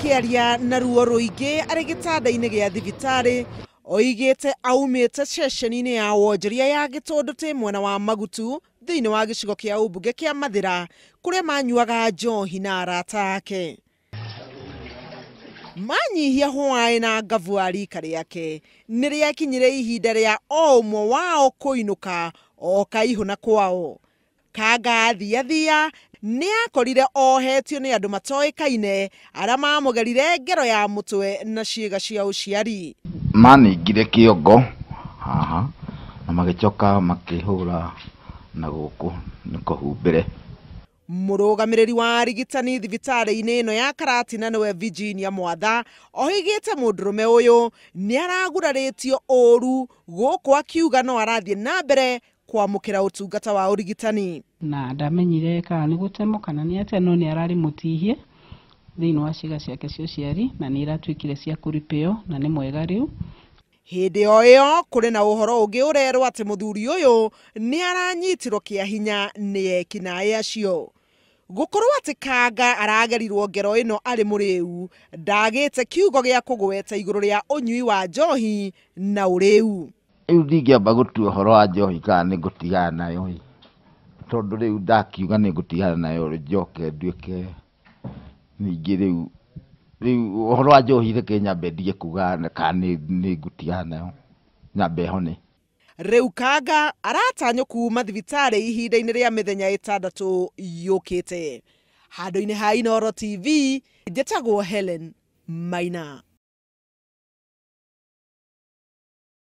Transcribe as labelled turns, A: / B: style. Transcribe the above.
A: Akĩaria na ruo rũingĩ arĩ gĩtanda-inĩ gĩa thibitarĩ, oigĩte aumĩte ceceni-inĩ ya wonjoria ya Gĩtũndũtĩ mwena wa Magutu thĩinĩ wa gĩcigo kĩa ũmbunge kĩa Mathĩra kũrĩa manyuaga njohi na arata ake. Manyihia hwaĩ na ngabu a rika rĩake nĩ rĩakinyire ihinda rĩa o ũmwe wao kũinũka o kaihũ na kwao. Kanga athiathia nĩ akorire ohetio nĩ andũ matoĩkaine arĩa mamũgerire ngero ya mũtwe na ciĩga cia ũciari.
B: Maningire kĩongo haha na magĩcoka makĩhũra na gũkũ nĩ kũhumbĩre.
A: Mũrũgamĩrĩri wa arigitani thibitarĩ-inĩ ĩno ya Karatina nĩwe Virginia Mwatha oigĩte mũndũrũme ũyũ nĩ aragurarĩtio ũru gũkũ akiuga no arathiĩ na mbere kwamũkĩra ũtungata wa ũrigitani.
C: Na ndamenyire kana nĩ gũtemwo kana nĩ atĩa, no nĩ ararĩ mũtihie thĩinĩ wa ciĩga ciake cia ũciari na nĩ iratuĩkire cia kũripĩo na nĩ mwega rĩu.
A: Hĩndĩ o ĩyo kũrĩ na ũhoro ũngĩ ũrerwo atĩ mũthuri ũyũ nĩ aranyitirwo kĩa hinya nĩ ekinaĩ acio. Gũkorwo atĩ Kanga aragerirwo ngero ĩno arĩ mũrĩu ndagĩte kiugo gĩa kũgweta igũrũ rĩa ũnyui wa njohi na ũrĩu.
B: Rĩu ndingĩamba gũtua ũhoro wa njohi kana nĩ ngũtigana nayo ĩ, tondũ rĩu ndakiuga nĩ ngũtigana nayo njoke nduĩke ningĩ rĩu ũhoro wa njohi reke nyambe ndige kuga kana nĩ ngũtigana nayo nyambe hone.
A: Rĩu Kanga aratanywo kuma thibitarĩ ihinda-inĩ rĩa mĩthenya 6 yũkĩte. Handũ-inĩ ha Inooro TV, njĩtagwo Helen Maina.